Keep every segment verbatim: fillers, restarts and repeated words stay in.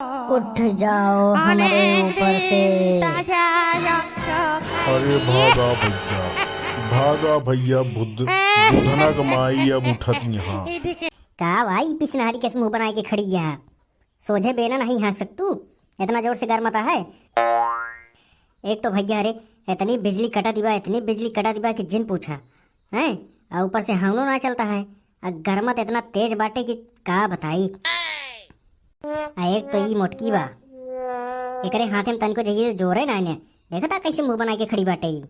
उठ जाओ हमरे ऊपर से। अरे भागा भैया, भागा भैया, बुध-, बुधना क माई अब उठत यहाँ। का भाई, पिसनहरी के मुंह बनाए के खड़ी है? सोझे बेना नहीं हाँक सकतू, इतना जोर से गरमात है। एक तो भैया रे, इतनी बिजली कटा दिबा, इतनी बिजली कटा दिबा कि जिन पूछा, हैं? और ऊपर से हवनो ना चलता है, आ गरमात इतना तेज बाटे कि का बताई। आ एक तो ई मोटकी बा, एकरे हाथे में तनिको जइए जोरे ना ने, देखता कैसे मुंह बनाए के खड़ी बाटे ई।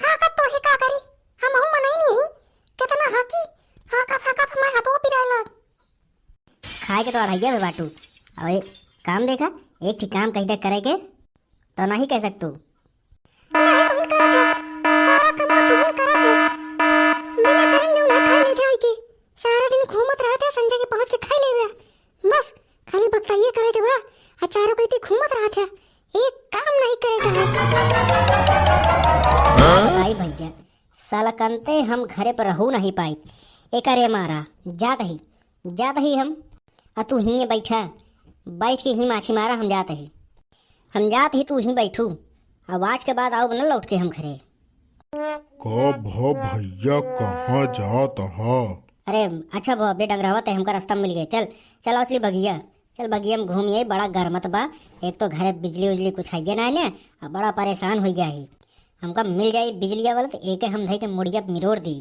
हाँ का तोहे का करी, हम हूँ मनई नहीं, कितना हाँकी, हाँकत हाँकत हमार हाथों पिराए लाग। खाए के तो अढ़ैया में बाटू। अब एक काम देखा, एक ठे काम कह दे करे के, तो नहीं कह सकतू। नहीं तुम करत है, सारा काम तुम करत है। बिना करन जो ना खाए लेते आई के, सारा दिन घूमत रहते हैं, संजय के पहुँच के खाई लेवे। बस, खाली बकताइए करे के बा, आ चारों कइती घूमत रहते हैं, एक काम नहीं करे के है। भाई भैया, साला कंते हम घरे पर रहू नहीं पाई, एकरे मारा, जात ही। जात ही हम, आ तू हिये बैठा, बैठ के ही माछी मारा, हम जात ही, हम जात ही, तू ही बैठू, अब आज के बाद आओ न लौट के हम घरे। का भ भैया, कहाँ जात ह? अरे अच्छा भ बे डंगरावा, ते हमका रास्ता में मिल गए, चल, चल आओ चली बगिया, चल बगिया में घूम आई, बड़ा गरमत बा, एक तो घरे बिजली उजली कुछ है ना, ना, आ बड़ा परेशान हो गया ही, हमका मिल जाई बिजलिया वाला तो एके हम धई के मुड़िया पे मिरोड़ दी।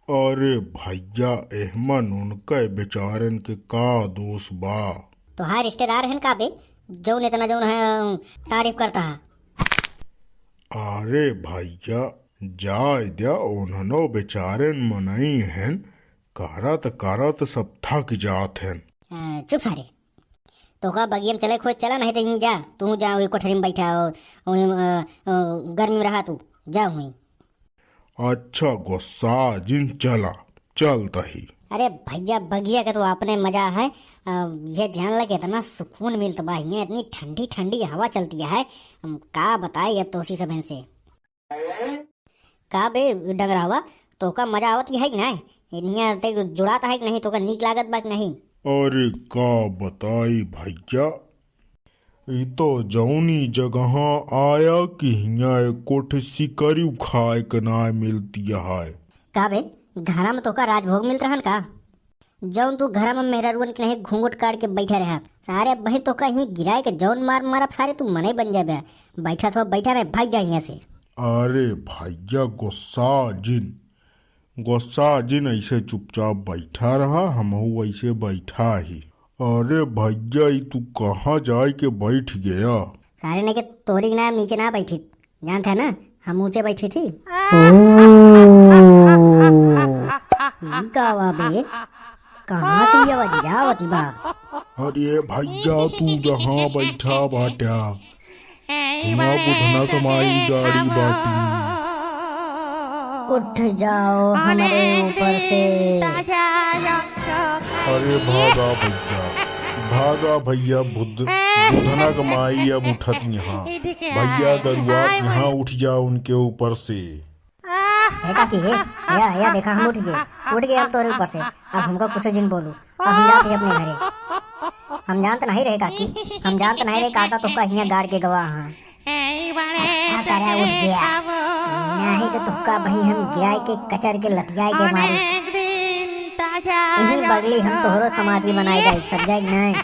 अरे भैया, एहमन उनके बेचारन के का दोष बा? तोहार रिश्तेदार हन का बे, जौन इतना जौन है, तारीफ करता है? अरे भैया, जाय द्या, उन्हनो बेचारन मनई हन, करत करत सब थक जात हन। अ, चुप सारे, तोका बगिया में चले खोज चला, नहीं तो यहीं जा, तू जा वही कोठरी में बैठा हो, वहीं, अ, अ, गर्मी में रहा तू, जा वहीं। अच्छा गुस्सा जिन, चला, चलत ही। अरे भैया, बगिया के तो अपने मजा है। अ, ये जान ला कि इतना सुकून मिलत बा हियाँ, इतनी ठंडी ठंडी हवा चलती है। हम का बताई अब तोसी सबन से। का बे डगरावा, तोका मजा आवत है कि नहीं? हियाँ ते जुड़ात है कि नहीं? तोका नीक लागत बा कि नहीं? अरे का बताई भैया, ई तो जौनी जगह आया कि हियाँ एको ठे सिकरियो खाए के नाय मिलती है। का बे, घरा में तोका राजभोग मिलत रहन का? जौन तू घरा में मेहरारुअन के नहीं घूंघट काढ़ के बैठा रहा, सारे बहिन तोका ही गिराए के जौन मार मारब सारे, तू मनई बन जाबे। बैठा तो बैठा रहे, भाग जा हियाँ से। अरे भैया गुस्सा जिन, गुस्सा जिन, ऐसे चुपचाप बैठा रहा, हमहू ऐसे बैठा ही। अरे भैया, ई तू कहाँ जाए के बैठ गया? सारे ने के तोरी के नाम नीचे ना बैठी, जानत है ना, हम ऊंचे बैठी थी। ओ, ई का बा बे? कहाँ से ये आवाज आवत बा? अरे भैया, तू जहाँ बैठा बाट्या, हुआं बुधना क माई गाड़ी बाटी। उठ जाओ हमरे ऊपर से। अरे भागा भैया, भागा भैया, बुध-, बुधना क माई अब उठत यहाँ। भैया गरुआ यहाँ उठ जा उनके ऊपर से। हे काकी, हे, या, या देखा, हम उठ गए, उठ गए हम तोरे ऊपर से। अब हमका कुछ जिन बोलू, अब हम जात ही अपने घरे। हम जानत नहीं रहे काकी, हम जानत नहीं रहे काका तोहका हियाँ गाड़ के गवा हाँ। अच्छा करा उठ गया, नहीं तो तोहका भाई हम गिराए के कचर के लतियाए के मारे। यही बगली हम तोहरो समाधि बनाए जाए, समझा कि नहीं?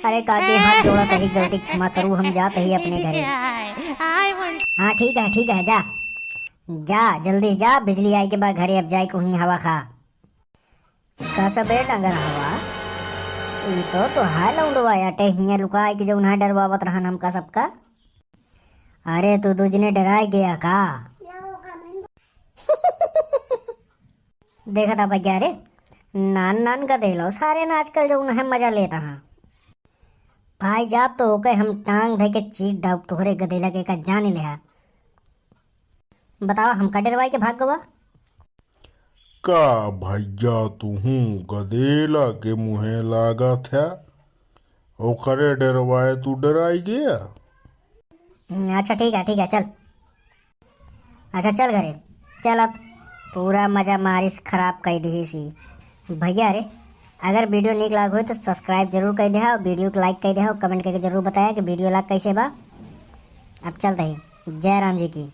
अरे काकी, हाथ जोड़ा तही, गलती क्षमा करू, हम जात ही अपने घरे। हाँ ठीक है, ठीक है, जा, जा जल्दी जा, बिजली आई के बाद घरे अब जाए के हुई हवा खा। का सबे डंगर हवा, ई तो तोहार लौंडवा आटे हियाँ लुकाए के जौन है डरवावत रहन हमका सबका। अरे तू दू जने डराए गया का? देखा था भैया रे, नान नान का देलो सारे ना आजकल जौन है मजा लेता हाँ। भाई जाब तो ओके हम टांग धइ के चीर डाउब तोहरे गदेला के का जान ले हा। बतावा हमका डरवाई के भाग गवा। का भैया तुहूँ गदेला के मुँहे लागत है, ओकरे डरवाए तू डराई गया? हम्म, अच्छा ठीक है, ठीक है, चल। अच्छा चल घरे, चल अब पूरा मजा मारिस खराब कइ दिहिस ई। भैया रे, अगर video नीक लाग होई तो subscribe जरूर कर देहा और video को like कर देहा और comment करके जरूर बताया कि video लाग कैसे बा। अब चलते ही, जय राम जी की।